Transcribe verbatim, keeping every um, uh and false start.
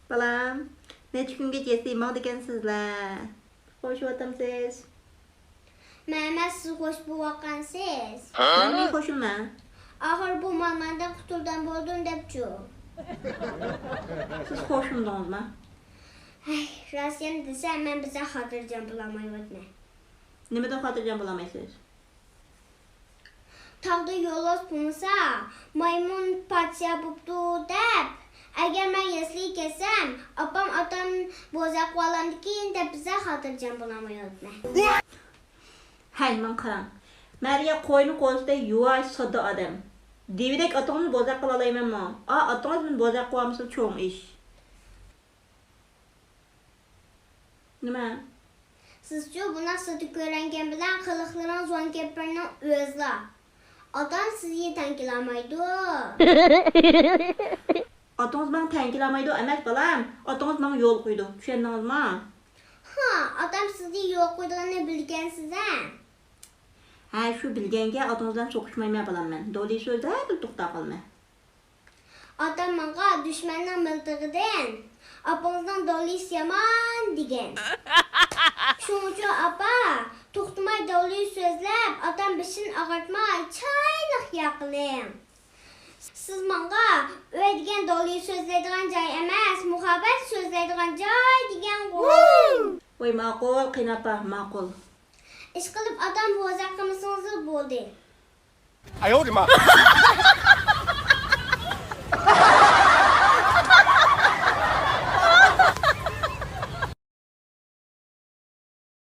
بالام، نەچچە كۈنگىچە يەسلىگە ماڭىدىكەنسىزلە؟ خوشلىۋاتامسىز؟ مەن ئەمەس، سىز خوش بولۇۋاتقانسىز. مەن نېمە خوشۇلمەن؟ ئاخىرى بۇ مالماندىن قۇتۇلدۇم بولدۇم دەپچۇ. سىز خوشلىمىدىڭىزما؟ ھەي، راستىنى دېسەم، مەن بىزە خاتىرجەم بولالمايۋاتىمەن. نېمىدىن خاتىرجەم بولالمايسىز؟ تاغدا يولۋاس بولمىسا، مايمۇن پادىشاھ بوپتۇ دەپ، ئەگەر مەن يەسلىگە كەتسەم، ئاپام ئاتام بوزەك قىلىۋالامدىكىن دەپ بىزە خاتىرجەم بولالمايۋاتىمەن. ھەي، ماڭا قاراڭ. مەرىيە قوينى قوزىدەك يۇۋاش، ساددا ئادەم. دېۋىدەك ئاتىڭىزنى بوزەك قىلالايمەنمۇ؟ ئا، ئاتىڭىز مېنى بوزەك قىلىۋالمىسا چوڭ ئىش. نېمە؟ سىزچۇ بۇنداق ساددا كۆرۈنگەن بىلەن قىلىقلىرىڭىز ۋان كەمپىرنىڭ ئۆزىلا. ئاتام سىزگە تەڭ كېلەلمەيدۇ. ئاتىڭىز ماڭا تەڭ كېلەلمەيدۇ ئەمەس، بالام. ئاتىڭىز ماڭا يول قويىدۇ. چۈشەندىڭىزما؟ ھا، ئاتام سىزگە يول قويىدىغىنىنى بىلگەنسىز ھە؟ ھە، شۇ بىلگەنگە ئاتىڭىز بىلەن سوقۇشمايمەن، بالام، مەن. دولى سۆزلەپلا توختاپ قالىمەن. ئاتام ماڭا دۈشمەننىڭ مىلتىقىدىن ئاپىڭىزنىڭ دولىسى يامان دېگەن. شۇڭىچۇ ئاپا، توختىماي دولى سۆزلەپ، ئاتام بېشىنى ئاغرىتماي چايلىق ياقىلىڭ. سىز ماڭا ئۆي دېگەن دولى سۆزلەيدىغان جاي ئەمەس، مۇھەببەت سۆزلەيدىغان جاي دېگەنغۇ. ۋاي ماقۇل، قېيىنئاپا، ماقۇل. ئىشقىلىپ ئاتام بوزەك قىلمىسىڭىزلا بولدى.